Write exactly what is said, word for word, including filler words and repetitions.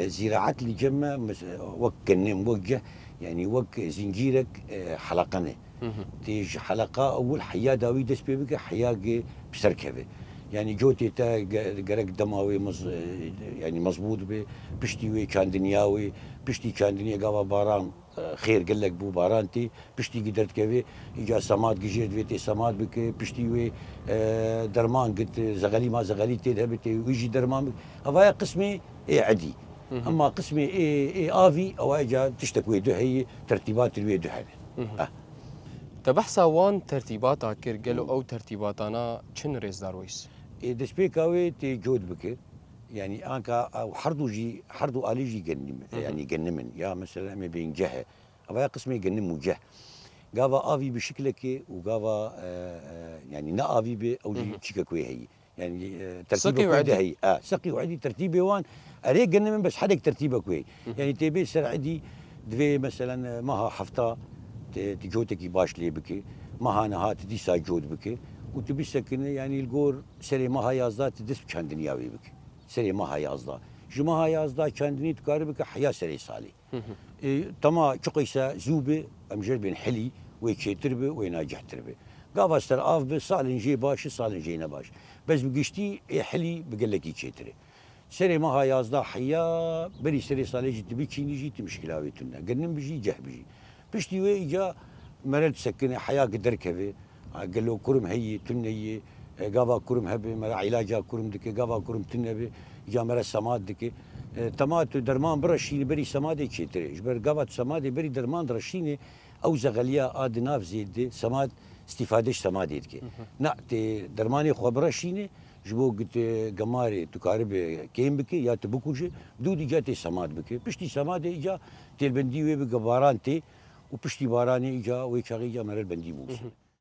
Zîraet li cem me, mes-, wek genim, wek ceh, yanî wek zincîrek, e, heleqe ne. Hı hı. Tê ji heleqa ewil heya dawî dest pê bike, heya ge bi ser keve. Yanî cotê te ge-, gerek dema wê mez-, e, yanî mezbût be, piştî wê çandiniya wê, piştî çandiniya gava baran, e, xêr gelek bû, baran tê, piştî gi derdikeve, îca semat gijêr divê tê semat bike, piştî wê, e, derman git, e, zexelî ma zexelî tê de hebe tê, wî jî derman bike. Evaya qismê ê edî. Hı hı. Ema qismê ê, ê avî, ewa îca tiştek wê du heye, tertîbat wê du hene. Hı hı. Eh. Te behsa wan tertîbata kir, gelo Hı. ew tertîbatana çi rêzdar weyis? Ê destpêka wê tê cot bike. Yanî anka ew herdu jî, herdu alî jî genim, Hı hı. yanî genim in. Ya mesela em ê bên ceh e. Eva ya qismê genim û ceh. Gava avî bi şiklekê û gava, e, e, yanî ne avî bi, ew jî Hı hı. çîkek wê heyî. Yanî, e, tertîbek Seqî û wê de edî. heyî. E, seqî û edî tertîbê wan. Erê genim in bes hedek tertîbek wê. Hı hı. Yanî tê bê ser edî divê meselen, e, maha hefta te, te cotekî baş lê bike. Maha niha te dîsa cot bike. Û tu bisekine yanî li gor serê maha yazda te dest bi çandiniya wê bike. Serê maha yazda. Ji maha yazda çandinî tu kari bike heya serê salê. Hı hı. E, tema çiqî se zû be, em jêr bên hilî, wê çêtir be, wê nacehtir be. Gava ser av be, salên jê baş e, salên jê ne baş. Bes bi giştî ê hilî bi gelekî çêtir e. Serê meha yazdeh heya, berî serê salê jî tu biçînî jî tu mişkila wê tune. Genim bijî, ceh bijî. Piştî wê îca mere disekine, heya ki derkeve. A, gelo kurim heye, tune ye. E, gava kurim hebe, mere îlaca kurim dike, gava kurim tune be, îca mere semad dike. E, tema tu derman bireşînî, berî semadê çêtir e. Ji ber gava tu semadê berî derman direşînê, ew zexeliya a di nav zêde semad, îstîfade ji semadê dike. Hı hı. Na, tê dermanê xwe bireşînê, ji bo ku tê gemarê tu karibe kêm bike ya tu bikuje, dû dîca tê semad bike. Piştî semadê îca têlbendî wê bike baran tê û piştî baranê îca wê çaxê îca mere bendî bû. Hı hı.